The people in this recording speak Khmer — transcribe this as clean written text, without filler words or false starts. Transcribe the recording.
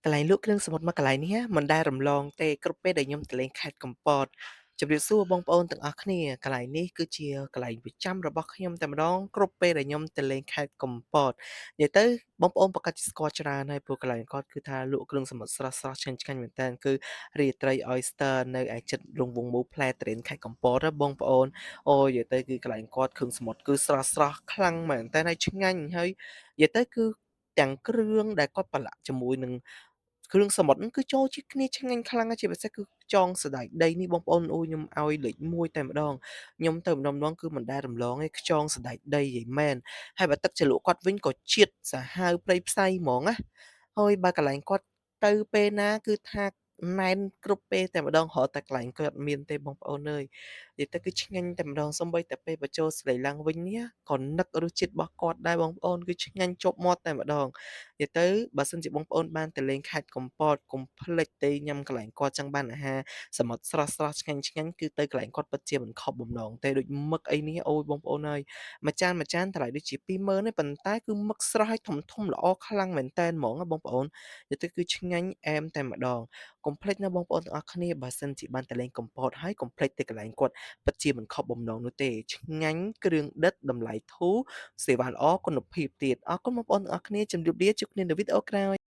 កន្លែងលក់គ្រឿងសមុទ្រមួយកន្លែងនេះមិនដែលរំលងទេគ្រប់ពេលដែលខ្ញុំទៅលេងខេត្តកំពតជម្រាបសួរបងប្អូនទាំងអស់គ្នាកន្លែងនេះគឺជាកន្លែងប្រចាំរបស់ខ្ញុំតែម្ដងគ្រប់ពេលដែលខ្ញុំទៅលេងខេត្តកំពតនិយាយទៅបងប្អូនប្រាកដជាស្គាល់ច្រើនហើយព្រោះកន្លែងគាត់គឺថាលក់គ្រឿងសមុទ្រស្រស់ៗឆ្ងាញ់ៗមែនតើគឺរាត្រី Oyster នៅឯជិតរង្វង់មូលផ្លែទុរេនខេត្តកំពតណាបងប្អូនអូនិយាយទៅគឺកន្លែងគាត់គ្រឿងសមុទ្រគឺស្រស់ៗខ្លាំងមែនតើហើយឆ្ងាញ់ហើយនិយាយទៅគឺទាំងគ្រឿងដែលគាត់ប្រឡាក់ជាមួយនឹង គ្រឿងសមុទ្រហ្នឹងគឺចូលជាតិគ្នាឆ្ងាញ់ខ្លាំងណាស់ជាពិសេសគឺចងសណ្តែកដីនេះបងប្អូនអូយខ្ញុំឲ្យលេខ1តែម្ដងខ្ញុំទៅម្ដងៗគឺមិនដែលរំលងទេខ្យងសណ្តែកដីនិយាយមែនហើយបើទឹកជ្រលក់គាត់វិញក៏ជាតិសាហាវព្រៃផ្សៃហ្មងណាហើយបើកន្លែងគាត់ទៅពេលណាគឺថាណែនគ្រប់ពេលតែម្ដងរកតែកន្លែងគាត់មានទេបងប្អូនអើយនិយាយទៅគឺឆ្ងាញ់តែម្ដងសូម្បីតែពេលបញ្ចូលសលេឡើងវិញនេះក៏នឹករសជាតិរបស់គាត់ដែរបងប្អូនគឺឆ្ងាញ់ជាប់មាត់តែម្ដង និយាយទៅបើសិនជាបងប្អូនបានទៅលេងខេត្តកំពតកុំភ្លេចទៅញ៉ាំកន្លែងគាត់ចង់បានអាហារសមុទ្រស្រស់ៗឆ្ងាញ់ៗគឺទៅកន្លែងគាត់ពិតជាមិនខកបំណងទេដូចមឹកអីនេះអូយបងប្អូនអើយមួយចានៗតម្លៃដូចជា20,000ទេប៉ុន្តែគឺមឹកស្រស់ហើយធំៗល្អខ្លាំងមែនទែនហ្មងណាបងប្អូននិយាយទៅគឺឆ្ងាញ់អែមតែម្ដងកុំភ្លេចណាបងប្អូនទាំងអស់គ្នាបើសិនជាបានទៅលេងកំពតហើយកុំភ្លេចទៅកន្លែងគាត់ពិតជាមិនខកបំណងនោះទេឆ្ងាញ់គ្រឿងដិតតម្លៃធូរ សេវាល្អគុណភាពទៀតអរគុណបងប្អូនទាំងអស់គ្នាជម្រាបលាជួបគ្នានៅវីដេអូក្រោយ។